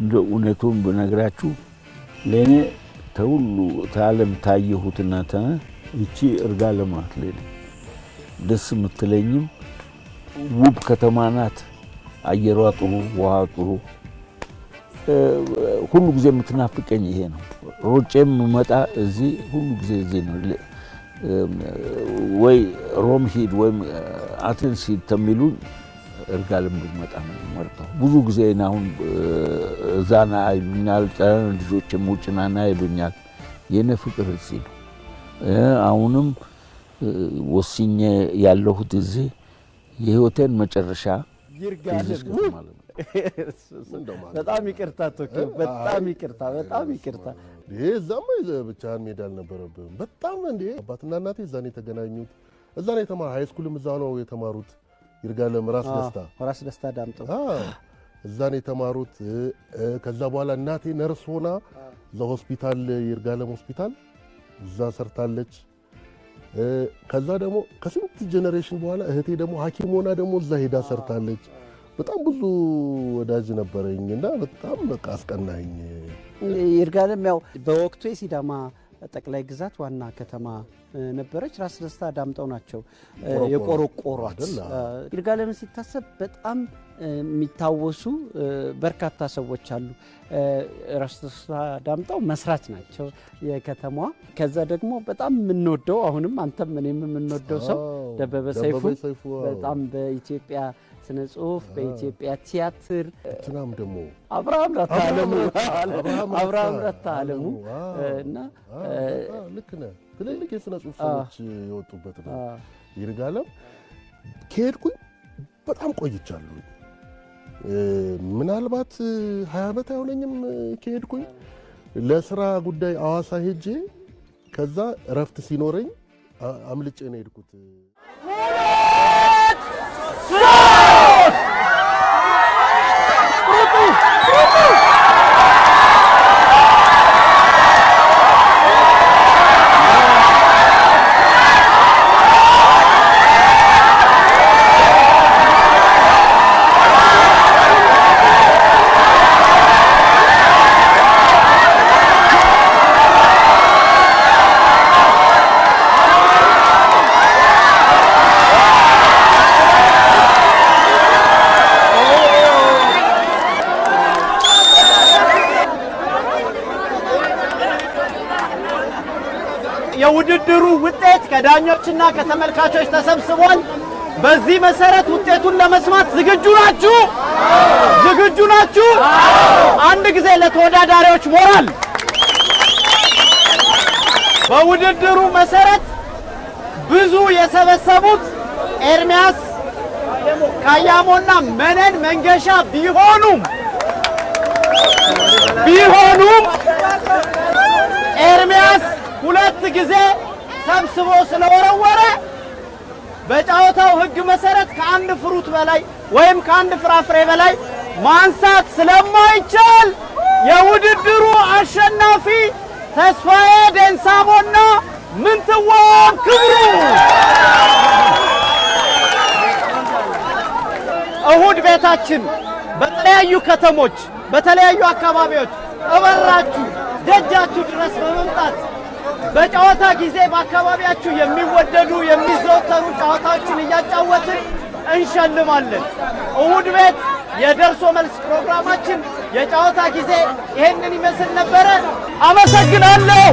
እንደ እውነቱን ብነግራችሁ ለእኔ ተሁሉ ተዓለም ታየሁትና ይቺ ይርጋለም ናት። ለእኔ ደስ የምትለኝም ውብ ከተማ ናት። አየሯ ጥሩ፣ ውሃ ጥሩ። ሁሉ ጊዜ የምትናፍቀኝ ይሄ ነው። ሮጬም የምመጣ እዚህ ሁሉ ጊዜ እዚህ ነው። ወይ ሮም ሂድ ወይም አቴንስ ሂድ ተሚሉኝ ይርጋለም ብመጣ ነው የምመርጠው። ብዙ ጊዜ እኔ አሁን እዛ ና ይሉኛል፣ ልጆችም ውጭ ና ና ይሉኛል። የኔ ፍቅር እዚህ ነው። አሁንም ወስኜ ያለሁት እዚህ የህይወቴን መጨረሻ ይርጋለም። በጣም ይቅርታ ቶኪዮ፣ በጣም ይቅርታ፣ በጣም ይቅርታ። ይሄ እዛማ ይዘህ ብቻህን መሄድ አልነበረብህም። በጣም እንዴ፣ አባትና እናቴ እዛ ነው የተገናኙት። እዛ ነው የተማሩ፣ high school ም እዛ ነው የተማሩት። ይርጋለም ራስ ደስታ፣ ራስ ደስታ ዳምጠው። እዛ ነው የተማሩት። ከዛ በኋላ እናቴ ነርስ ሆና እዛ ሆስፒታል፣ ይርጋለም ሆስፒታል እዛ ሰርታለች። ከዛ ደግሞ ከስንት generation በኋላ እህቴ ደግሞ ሐኪም ሆና ደግሞ እዛ ሄዳ ሰርታለች። በጣም ብዙ ወዳጅ ነበረኝ እና በጣም በቃ አስቀናኝ። ይርጋለም ያው በወቅቱ የሲዳማ ጠቅላይ ግዛት ዋና ከተማ ነበረች። ራስ ደስታ ዳምጠው ናቸው የቆረቆሯት። ይርጋለም ሲታሰብ በጣም የሚታወሱ በርካታ ሰዎች አሉ። ራስ ደስታ ዳምጠው መስራች ናቸው የከተማዋ። ከዛ ደግሞ በጣም የምንወደው፣ አሁንም አንተም እኔም የምንወደው ሰው ደበበ ሰይፉ፣ በጣም በኢትዮጵያ ስነ ጽሁፍ፣ በኢትዮጵያ ቲያትር እንትናም ደግሞ አብርሃም ረታ አለሙ፣ አብርሃም ረታ አለሙ እና ልክ ነህ። ትልልቅ የስነ ጽሁፍ ሰዎች የወጡበት ነው ይርጋለም። ከሄድኩኝ በጣም ቆይቻለሁ። ምናልባት 20 ዓመት አይሆነኝም ከሄድኩኝ። ለስራ ጉዳይ አዋሳ ሄጄ ከዛ እረፍት ሲኖረኝ አምልጬ ነው የሄድኩት። 2 3 ሩጡ ሩጡ! የውድድሩ ውጤት ከዳኞችና ከተመልካቾች ተሰብስቧል። በዚህ መሰረት ውጤቱን ለመስማት ዝግጁ ናችሁ? ዝግጁ ናችሁ? አንድ ጊዜ ለተወዳዳሪዎች ሞራል። በውድድሩ መሰረት ብዙ የሰበሰቡት ኤርሚያስ ካያሞና መነን መንገሻ ቢሆኑም ኤርሚያስ ሁለት ጊዜ ሰብስቦ ስለወረወረ በጨዋታው ሕግ መሰረት ከአንድ fruit በላይ ወይም ከአንድ ፍራፍሬ በላይ ማንሳት ስለማይቻል የውድድሩ አሸናፊ ተስፋዬ ደንሳሞና ምንትዋብ ክብሩ። እሁድ ቤታችን በተለያዩ ከተሞች፣ በተለያዩ አካባቢዎች እበራችሁ ደጃችሁ ድረስ በመምጣት በጨዋታ ጊዜ በአካባቢያችሁ የሚወደዱ የሚዘወተሩ ጨዋታዎችን እያጫወትን እንሸልማለን። እሁድ ቤት የደርሶ መልስ ፕሮግራማችን የጨዋታ ጊዜ ይሄንን ይመስል ነበረ። አመሰግናለሁ።